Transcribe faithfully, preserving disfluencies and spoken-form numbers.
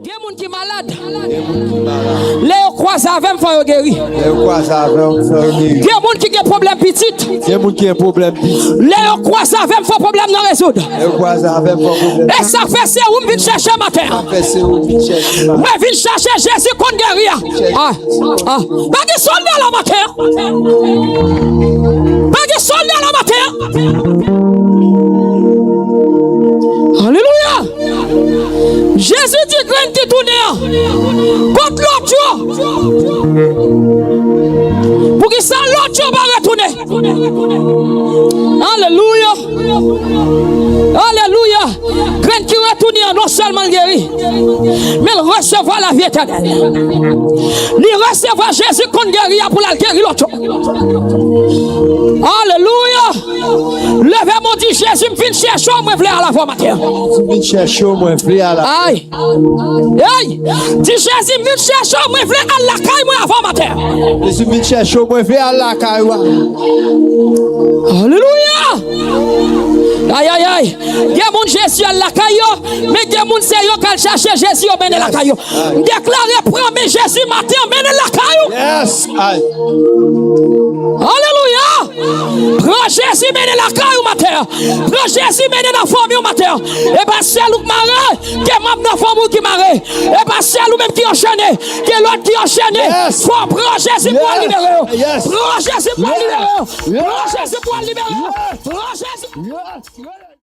Gen moun ki malad. Gen moun ki malad. Lè yo kwaze avè m, fò yo geri. Lè yo kwaze avè m, fò yo geri. Gen moun ki gen pwoblèm pitit. Gen moun ki gen pwoblèm pitit. Lè yo kwaze avè m, fò pwoblèm nan rezoud. Lè yo kwaze avè m, fò pwoblèm nan rezoud. E sa fè se ou m vin chèche maten an. Sa fè se ou m vin chèche maten an. Mwen vin chèche Jezi konn geri a. Ah, ah. Pa gen sòlda la maten an. Pa gen sòlda la maten an. Alelouya. Jezi di grenn ki tounen an, kot lòt yo? Poukisa lòt yo pa retounen? Alelouya. Alelouya. Grenn ki retounen an, non sèlman l geri, men l resevwa lavi etènèl. Li resevwa Jezi konn geri a pou l al geri lòt yo. Alelouya. Leve men w, di, Jezi, m vin chèche w, mwen vle al avè w maten an. Jezi, m vin chèche w, mwen vle al avè w. Ay. Ay. Di, Jezi, m vin chèche w, mwen vle al lakay mwen avè w maten an. Jezi, m vin chèche w, mwen vle al lakay ou. Alelouya. Ay, ay, ay. Gen moun Jezi al lakay yo, men gen moun se yo k al chache Jezi yo mennen lakay yo. M deklare, pran men Jezi maten an, mennen l lakay ou. Yes. Ay. Alelouya. Pran Jezi, mennen lakay ou maten an. Pran Jezi, mennen nan fanmi w maten an. E pa sèl ou k mare, gen manm nan fanmi w ki mare. E pa sèl ou menm ki anchene, gen lòt ki anchene. Yes. Fò pran Jezi pou al libere yo. Yes. Pran Jezi pou al libere yo. Pran Jezi pou al libere yo. Pran Jezi. Yes.